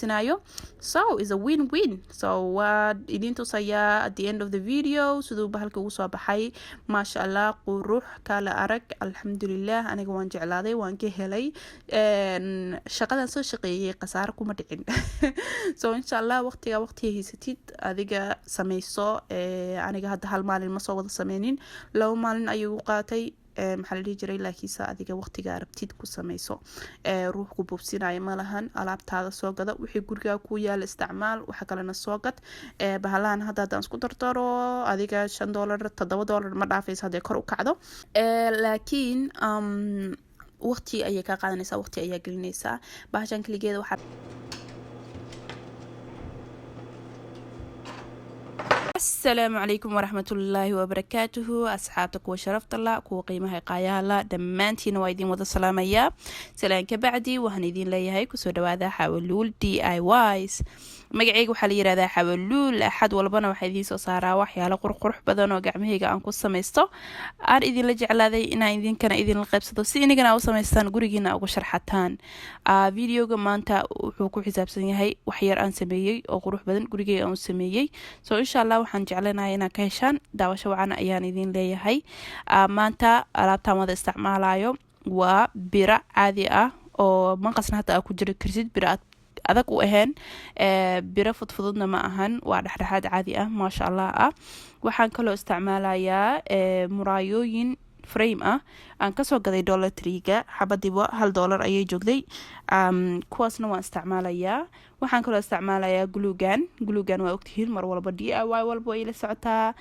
Boobsinayo. So is a win win. So waa idin tusayaa at the end of the video siduu bahalka ugu soo baxay. Maasha Allah, qurux kala arag. Alxamdulilah, aniga waan jeclaaday, waan ka helay. Shaqadan soo shaqeeyay khasaaro kuma dhicin. So insha Allah, waqtiga waqtiga haysatid adiga sameyso. Aniga hadda hal maalin ma soo wada sameynin, 2 maalin ayuu qaatay, maxaa la dhihi jiray, laakiinse adiga waqtiga rabtid ku sameyso. Ruux ku buubsinaya ma lahan. Alaabtaada soo gada, wixii gurigaa ku yaala isticmaal, waxa kalena soo gad. Bahalahan hadda haddaan isku dardaro, adiga $5, $7 ma dhaafayso hadday kor u kacdo, laakiin waqti ayay kaa qaadanaysaa, waqti ayaa gelinaysaa bahashan keligeeda waxaa. Asalaamu calaykum waraxmatullaahi wabarakaatuhu. Asxaabta kuwa sharafta la, kuwa qiimaha qaayaha la, dhammaantiina waa idin wada salaamayaa. Salaan ka bacdi, waxaan idin leeyahay kusoo dhawaada Xawaluul DIYs. Magaceyga waxaa la yihahdaa Xawaluul. Axad walbana waxaa idiin soo saaraa waxyaalo qurqurux badan oo gacmahayga aan ku samaysto, aan idinla jeclaaday inaan idinkana idinla qaybsado, si inigana u samaystaan, gurigiina uga sharxataan. Videoga maanta wuxuu ku xisaabsan yahay waxyar aan sameeyey oo qurux badan, gurigeyga aan u sameeyey. So insha Allah waxaan jeclanahay inaad ka heshaan. Daawasho wacan ayaan idin leeyahay. Maanta alaabtaan wada isticmaalayo waa biro caadi ah oo manqasna hata aa ku jiri karsid, biro adag u ahayn, biro fudfududna ma ahan, waa dhexdhexaad caadi ah, maasha Allah ah. Waxaan kaloo isticmaalayaa muraayooyin frame ah aan kasoo gaday Dollar Tree-ga. Xabadiiba $1 ayay joogday. Kuwaasna waan isticmaalayaa. Waxaan kaloo isticmaalayaa glue gun. Glue gun waa ogtihiin, mar walba DIY walba way la socotaa.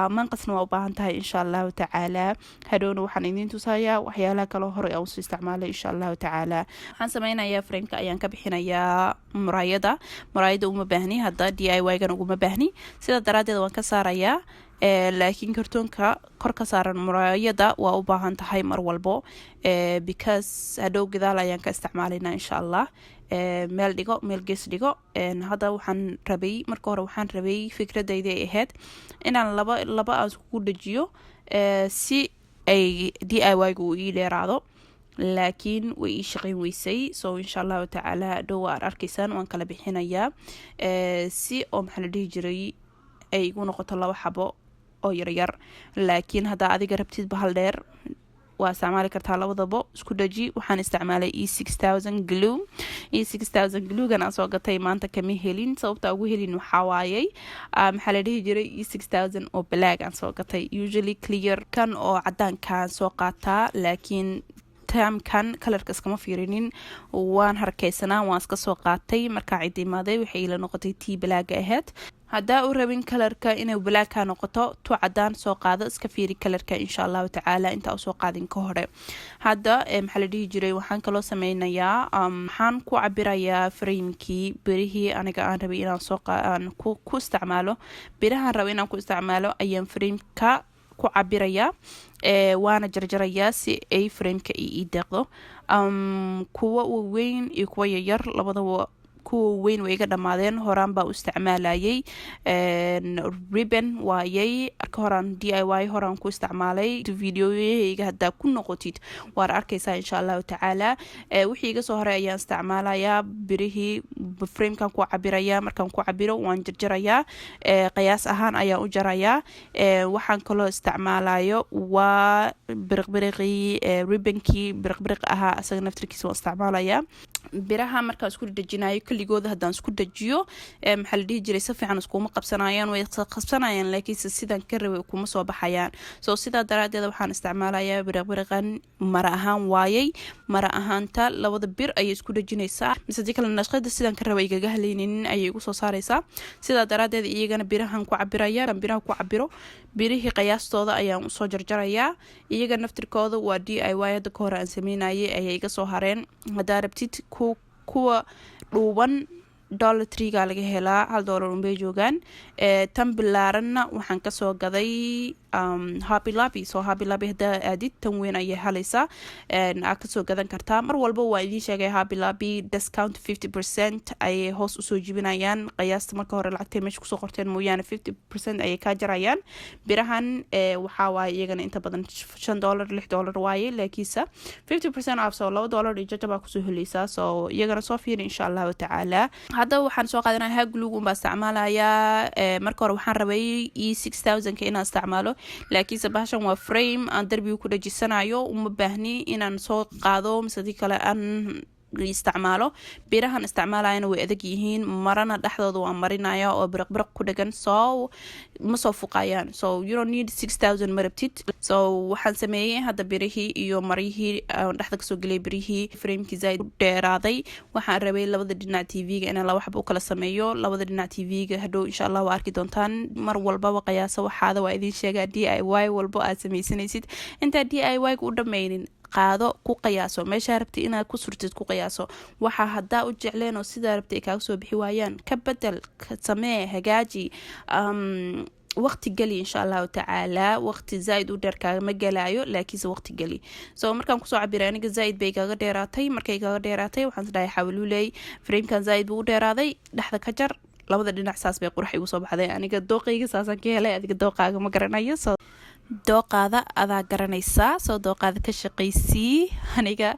Manqasna waa u baahan tahay. Insha Allahu tacaala hadhowna waxaan idiin tusayaa waxyaalaha kaloo horey aan usoo isticmaalay. Insha Allahu tacaala waxaan sameynayaa, frameka ayaan ka bixinayaa muraayada. Muraayada uma baahni hadda, DIY gan uguma baahni, sidaa daraadeed waan ka saarayaa, laakiin kartoonka kor ka saaran muraayada waa u baahan tahay mar walbo, because hadhow gadaal ayaan ka isticmaalayna insha Allah. Meel dhigo, meel gees dhigo. Hadda waxaan rabay, marka hore waxaan rabay, fikradayda ay ahayd inaan laba laba aan iskugu dhajiyo si ay DIY ga uu ii dheeraado, laakiin way ii shaqeyn weysay. So insha Allahu tacaala hadhow waa arkaysaan, waan kala bixinayaa si oo, maxaa la dhihi jiray, ay igu noqoto laba xabo oo yaryar. Laakiin haddaa adiga rabtidba hal dheer waa isticmaali kartaa, labadaba isku dhaji. Waxaan isticmaalay E6000 glue. E6000 gluegan aan soo gatay maanta kama helin. Sababta ugu helin waxaa waayey, maxaa la dhihi jiray, E6000 oo black aan soo gatay. Usually clear kan oo cadaankaan soo qaataa, laakiin tamkan colorka iskama fiirinin, waan harkeysanaa, waan iska soo qaatay. Markaa cid imaaday waxay ila noqotay tii blacka ahayd. Haddaa u rabin colorka inay blacka noqoto, tu cadaan soo qaado, iska fiiri colorka insha Allahu tacaala intaa usoo qaadin ka hore. Hadda, maxaa la dhihi jiray, waxaan kaloo sameynayaa, waxaan ku cabirayaa framekii birihii aniga aan rabay inaan soo aan ku isticmaalo. Birahaan rabay inaan ku isticmaalo ayaan frameka ku cabirayaa, waana jarjarayaa si ay frameka ii deeqdo. Kuwa waaweyn iyo kuwa yaryar labadaba. Kuwa weyn way iga dhamaadeen, horaan baa u isticmaalayay. Ribbon waayay, horaan DIY horaan ku isticmaalay. Videoyahayga haddaa ku noqotid waad arkaysaa insha Allahu tacaala. Wixii iga soo horay ayaan isticmaalayaa. Birihii framekan ku cabiraya, markaan ku cabiro waan jarjarayaa, qiyaas ahaan ayaan u jarayaa. Waxaan kaloo isticmaalayo waa biriqbiriqii, ribbonkii biriqbiriq ahaa, asaga naftirkiisa waan isticmaalayaa. Biraha markaan isku dhejinayo, keligooda haddaan isku dejiyo, maxaa la dhihi jiray, si fiican iskuma qabsanayaan. Way qabsanayaan, laakiinse sidaan ka rabay kuma soo baxayaan. So sidaa daraadeed waxaan isticmaalayaa biriqbiriqan. Mara ahaan waayay, mara ahaanta labada bir ayay isku dhejinaysaa, mise hadii kale nashqada sidaan ka rabay igaga haleyninin ayay igu soo saaraysaa. Sidaa daraadeed iyagana birahan ku cabiraya. Biraha ku cabiro, birihii qiyaastooda ayaan usoo jarjarayaa. Iyaga naftirkooda waa DIY hadda ka hore aan sameynayay ayay iga soo hareen. Haddaa rabtid kuwa dhuuban, Dollar Tree-ga laga helaa, $1 unbay joogaan. Tan bilaaranna waxaan kasoo gaday Hobby Lobby. So Hobby Lobby haddaa aadid, tan weyn ayay halaysaa, aa kasoo gadan kartaa. Mar walba waa idiin sheegay, Hobby Lobby discount 50% ayay hoos usoo jibinayaan. Qiyaasta marka hore lacagtay meesha kusoo qorteen mooyaane, 50% ayay kaa jarayaan. Birahan waxaa waaye iyagana inta badan $5, $6 waaye, laakiinse 50% off, so $2 iyo jajabaa kusoo heleysaa. So iyagana soo fiiri, insha Allahu tacaala. Hadda waxaan soo qaadanaya hot glue unbaa isticmaalayaa. Marka hore waxaan rabay E6000ka inaan isticmaalo, laakiinse bahashan waa frame aan darbiga ku dhajisanayo, uma baahni inaan soo qaado mise hadii kale aan isticmaalo. Birahan isticmaalayana way adag yihiin, marana dhexdooda waa marinaya oo biriqbiriq ku dhagan, so ma soo fuqayaan. So you don't need 6000, ma rabtid. So waxaan sameeyey hadda birihii iyo maryihii dhexda kasoo geliyay birihii. Framekii zaaid u dheeraaday. Waxaan rabay labada dhinac TV-ga inaan laba xab u kala sameeyo labada dhinac TV-ga. Hadhow, insha Allah, waa arki doontaan. Mar walbaba qiyaasa waxaada, waa idiin sheegaa. DIY walbo aad sameysanaysid, intaa DIY ga u dhameynin, qaado, ku qiyaaso meeshaa rabtay inaad ku surtid, ku qiyaaso. Waxaa hadaa u jecleen oo sidaa rabtay ay kaaga soo bixi waayaan, ka bedel, samee, hagaaji, waqti geli, insha Allahu tacaala. Waqti zaaid u dheer kaagama gelaayo, laakiinse waqti geli. So markaan kusoo cabiray, aniga zaaid bay kaga dheeraatay. Markay kaga dheeraatay, waxaan isdhahay, xawaluley, framekan zaaid buu u dheeraaday, dhexda ka jar labada dhinac. Saas bay qurux igu soo baxday. Aniga dooqayga saasaan ka helay, adiga dooqaaga ma garanayo, so dooqaada adaa garanaysaa, soo dooqaada ka shaqaysii. Aniga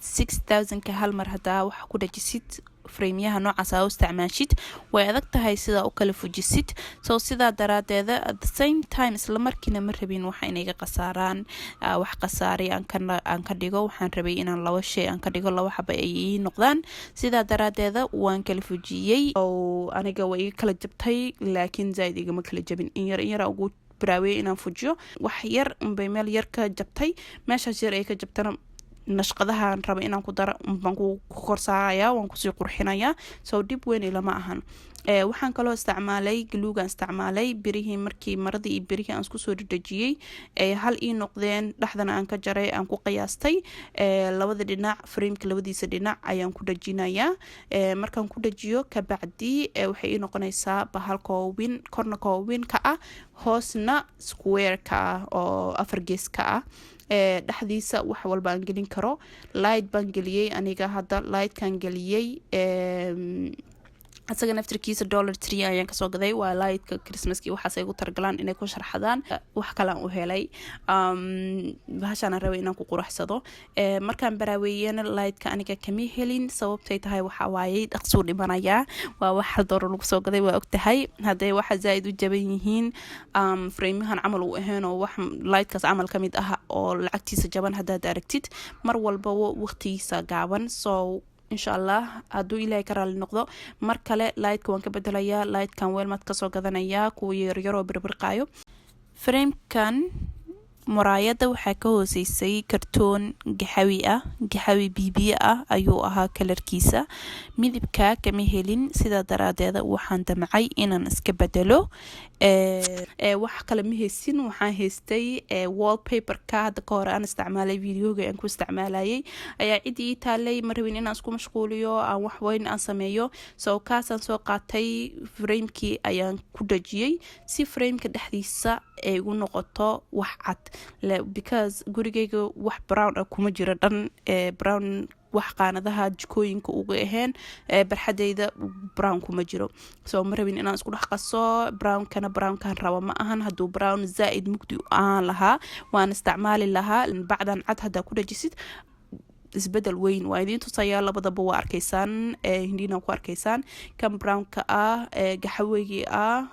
6000ka hal mar hadaa waxa ku dhajisid, frameyaha noocaas aa u isticmaashid, way adag tahay sidaa u kala fujisid. So sidaa daraadeeda, at the same time, isla markiina ma rabin waxa inayga khasaaraan, wax khasaaray aan ka dhigo. Waxaan rabay inaan laba shay aan ka dhigo, laba xaba ay ii noqdaan. Sidaa daraadeeda waan kala fujiyey oo aniga way iga kala jabtay, laakiin zaaid igama kala jabin. In yar in yara ugu baraawey inaan fujiyo. Wax yar unbay meel yar ka jabtay. Meeshaas yar ay ka jabtana, nashqadahan raba inaan ku dara baan ku korsaaraya, waan kusii qurxinayaa, so dhib weyn ilama ahan. Waxaan kaloo isticmaalay gluegan isticmaalay birihii. Markii maradii iyo birihii aan isku soo dhedhejiyey, hal ii noqdeen, dhexdana aan ka jaray, aan ku qiyaastay labada dhinac, frameka labadiisa dhinac ayaan ku dhejinayaa. Markaan ku dhejiyo kabacdi, waxay ii noqonaysaa bahal koowin, korna koowin ka ah, hoosna square ka ah oo afar gees ka ah. Dhexdiisa wax walba aan gelin karo. Light baan geliyey aniga hadda, lightkan geliyey isaga naftirkiisa Dollar Tree ayaan kasoo gaday. Waa lightka Christmaski, waxaas ay ugu targalaan inay ku sharxadaan. Wax kalean u helay, bahashaan rabay inaan ku quraxsado. Markaan baraaweeyena, lightka aniga kama helin. Sababtay tahay waxaa waayey dhaqsuu dhimanayaa. Waa wax $1 lagu soo gaday, waa ogtahay. Hadday waxa zaaid u jaban yihiin, framahan camal uu ahayn oo wax lightkaas camal kamid ah oo lacagtiisa jaban haddaad aragtid, mar walba waqtigiisa gaaban. So insha Allah, hadduu Ilaahay ka raali noqdo, mar kale lightka waan ka bedelayaa. Lightkan Walmart kasoo gadanayaa, kuwa yaryaroo birbirqaayo. Framekan muraayada waxaa ka hooseysay kartoon gaxawi ah, gaxawi bibiye ah ayuu ahaa kalarkiisa. Midibka kama helin, sidaa daraadeeda waxaan damcay inaan iska bedelo. Wax kale ma haysin, waxaan haystay wallpaperka hadda ka hore aan isticmaalay, videoga aan ku isticmaalayay ayaa cidii ii taalay. Ma rabin inaan isku mashquuliyo, aan wax weyn aan sameeyo, so kaasaan soo qaatay, framekii ayaan ku dhajiyey si frameka dhexdiisa ay igu noqoto wax cad, because gurigeyga wax brown ah kuma jiro dhan. Brown wax qaanadaha jikooyinka uga ahayn, barxadeyda brown kuma jiro, so ma rabin inaan isku dhex qaso brownkana. Brownkan rabo ma ahan. Hadduu brown zaa-id mugdi ahaan lahaa, waan isticmaali lahaa. Bacdan cad haddaa ku dhajisid, isbedel weyn waa idiin tusayaa. Labadaba waa arkaysaan, hindina ku arkaysaan. Kan brownka ah, gaxaweygi ah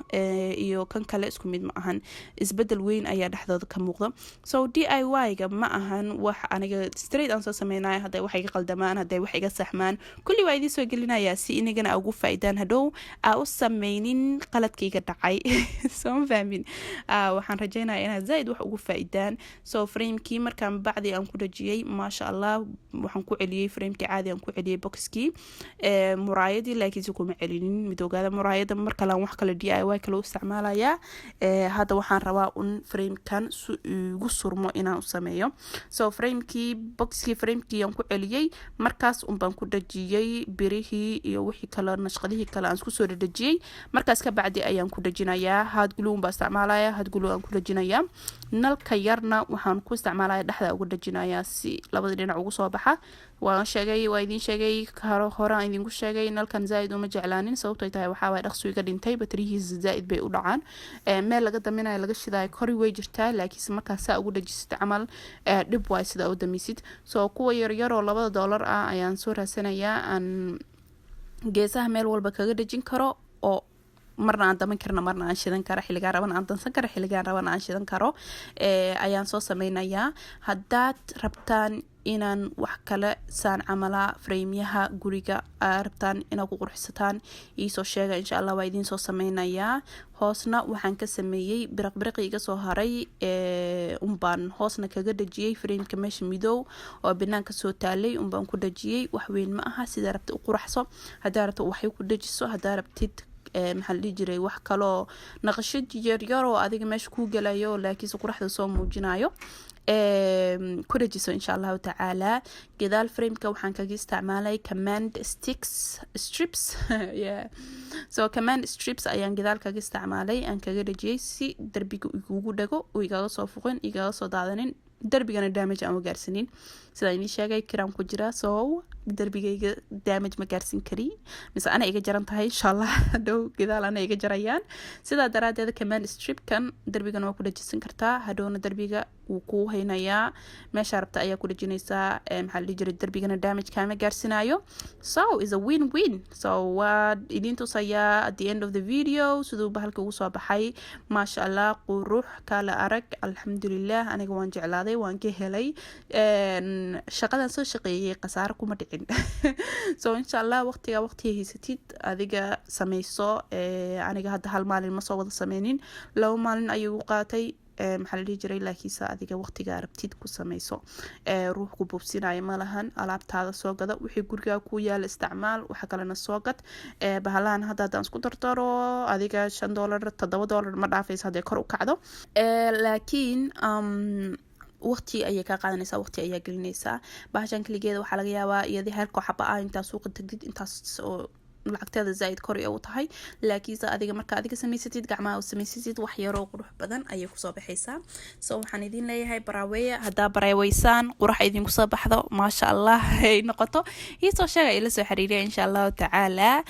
iyo kan kale isku mid ma ahan. Isbedel weyn ayaa dhexdooda ka muuqda. So DIY-ga ma ahan wax aniga straight aan soo sameynayo. Hadday wax iga qaldamaan, hadday wax iga saxmaan, kulli waa idiin soo gelinayaa si inagana ugu faa-idaan, hadhow aa u sameynin qaladkayga dhacay. Soo ma fahmin? Waxaan rajeynaya inaad zaaid wax ugu faa-idaan. So framekii markaan bacdi aan ku dhajiyey, maasha Allah. Waxaan ku celiyey framekii caadi aan ku celiyey boxkii muraayadii, laakiinse kuma celinin midoogaada muraayada. Mar kale aan wax kale DIY kale u isticmaalayaa. Hadda waxaan rabaa un framekan si igu surmo inaan u sameeyo. So framekii, boxkii, framekii aan ku celiyey. Markaas unbaan ku dhajiyey birihii iyo wixii kale, nashqadihii kale aan isku soo dhadhajiyey. Markaas ka bacdi ayaan ku dhajinayaa hot glue baa isticmaalaya, hot glue aan ku dhajinayaa. Nalka yarna waxaan ku isticmaalaya dhexda uga dhajinayaa si labada dhinac ugu soo baxa. Waan sheegay, waa idiin sheegay hore, aan idinku sheegay, nalkan zaaid uma jeclaanin. Sababtay tahay waxaa waay dhaqsu iga dhintay, batriyihiisa zaaid bay u dhacaan. Meel laga daminayo, laga shidayo kori way jirtaa, laakiinse markaa saa ugu dhajisid camal dhib waay sidaa u damisid. So kuwa yaryaroo $2 ah ayaan soo raadsanayaa, aan geesaha meel walba kaga dhejin karo, oo marna aan daman karno, marna aan shidan karo, xilligaan rabana aan dansan karo, xilligaan rabana aan shidan karo ayaan soo sameynayaa. Haddaad rabtaan inaan wax kale saan camala frameyaha guriga rabtaan inaad ku qurxisataan, iisoo sheega, insha Allah waa idiin soo sameynayaa. Hoosna waxaan ka sameeyey biriq biriqi iga soo haray unbaan hoosna kaga dhajiyey frameka. Meesha midow oo banaanka soo taalay unbaan ku dhajiyey. Wax weyn ma aha. Sidaa rabta u quraxso. Haddaa rabta waxay ku dhajiso, haddaa rabtid, maxaa la dhihi jiray, wax kaloo naqashad yaryaroo adiga meesha kuu gelayo laakiinse quraxda soo muujinayo ku dhajiso, insha Allahu tacaala. Gadaal frameka waxaan kaga isticmaalay command sticks strips, yeah. So command strips ayaan gadaal kaga isticmaalay, aan kaga dhajiyey si darbiga igugu dhago, uu igaga soo fuqin, igaga soo daadanin, darbigana damage aan u gaarsanin. Sidaa idiin sheegay, kiraan ku jira, so darbigayga damage ma gaarsin kari, mise ana iga jaran tahay. Insha Allah hadhow gadaal ana iga jarayaan. Sidaa daraadeed command stripkan darbigana waa ku dhajisan kartaa, hadhowna darbiga wuu kuu haynayaa. Meesha rabta ayaa ku dhajinaysaa, maxaa la dhihi jiray, darbigana damage kaama gaarsinaayo. So is a win win. So waa idiin tusayaa at the end of the video siduu bahalka ugu soo baxay. Maasha Allah, qurux kala arag. Alxamdulilah, aniga waan jeclaaday, waan ka helay. Shaqadan soo shaqeeyay khasaaro kuma dhicin. So insha Allah waqtiga waqtiga haysatid adiga sameyso. Aniga hadda hal maalin ma soo wada sameynin, 2 maalin ayuu qaatay, maxaa la dhihi jiray, laakiinse adiga waqtigaa rabtid ku sameyso. Ruux ku buubsinaya ma lahan. Alaabtaada soo gada, wixii gurigaa ku yaala isticmaal, waxa kalena soo gad. Bahalahan hadda haddaan isku dardaro, adiga $5, $7 ma dhaafayso hadday kor u kacdo, laakiin waqti ayay kaa qaadanaysaa, waqti ayaa gelinaysaa. Bahashan kaligeeda waxaa laga yaabaa iyadii heerkoo xaba ah intaa suuqa tagdid intaas oo lacagteeda zaaid kor u tahay, laakiinse adiga marka adiga samaysatid, gacmaha u samaysatid, wax yaroo qurux badan ayay kusoo baxaysaa. So waxaan idin leeyahay baraaweeya. Haddaa baraaweysaan, qurax idinku soo baxdo, maasha Allah ay noqoto, iisoo sheega, ila soo xiriiriya, insha Allahu tacaala.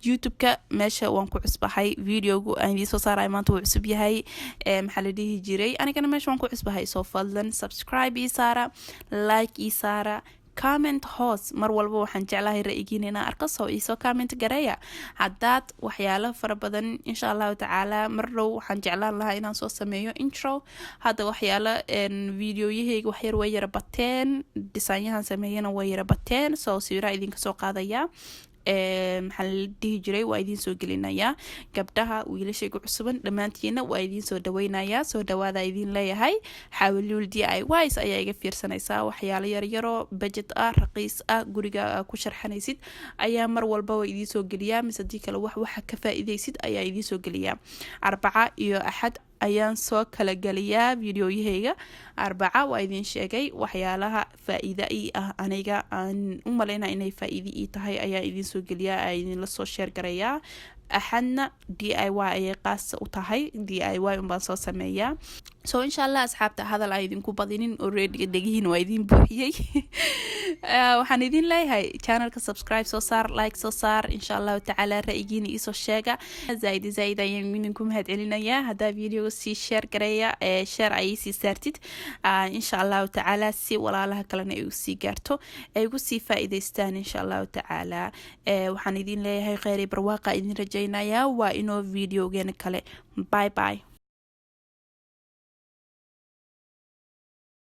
YouTube-ka meesha waan ku cusbahay. Videogu aan idiin soo saaraya maanta wuu cusub yahay, maxaa la dhihi jiray, anigana meesha waan ku cusbahay. So fadlan subscribe ii saara, like ii saara, comment hoos. Mar walba waxaan jeclahay ra-yigiina inaan arko, soo iisoo comment gareeya haddaad waxyaalo fara badan. Insha Allahu tacaala mar dhow waxaan jeclaan lahaa inaan soo sameeyo intro. Hadda waxyaalo videoyahayga waxyar way yara bateen, designyahan sameeyana way yara bateen, soo sawiraha idinka soo qaadaya, maxaa la dhihi jiray, waa idiin soo gelinayaa. Gabdhaha, wiilashayga cusuban, dhammaantiina waa idiin soo dhaweynayaa. Soo dhawaada idiin leeyahay. Xaawaliul DIYs ayaa iga fiirsanaysaa. Waxyaalo yaryaro budget ah, raqiis ah, guriga ku sharxanaysid ayaa mar walba waa idiin soo geliyaa, mise hadii kale wax waxa ka faa-iideysid ayaa idiin soo geliyaa. Arbaca iyo Axad ayaan soo kala geliyaa videoyahayga. Arbaca waa idin sheegay, waxyaalaha faa-iida ii ah, aniga aan u maleyna inay faa-iide ii tahay, ayaa idiin soo geliyaa, aa idinla soo share garayaa. Axadna DIY ayay qaas u tahay, DIY unbaan soo sameeyaa. So insha Allah asxaabta, hadal aan idinku badinin, already dhegihiin waa idin buuxiyey. Waxaan idin leeyahay channelka subscribe soo saar, like soo saar. Insha Allahu tacaala ra-yigiina iisoo sheega. Zaaid zaaid ayaan idinku mahad celinayaa haddaa videoga sii share gareeya, share ayay sii saartid, insha Allahu tacaala, si walaalaha kalena ay usii gaarto, ay ugu sii faa-iideystaan, insha Allahu tacaala. Waxaan idin leeyahay kheyr iyo barwaaqa idin rajaynayaa. Waa inoo videogeena kale. Bye bye.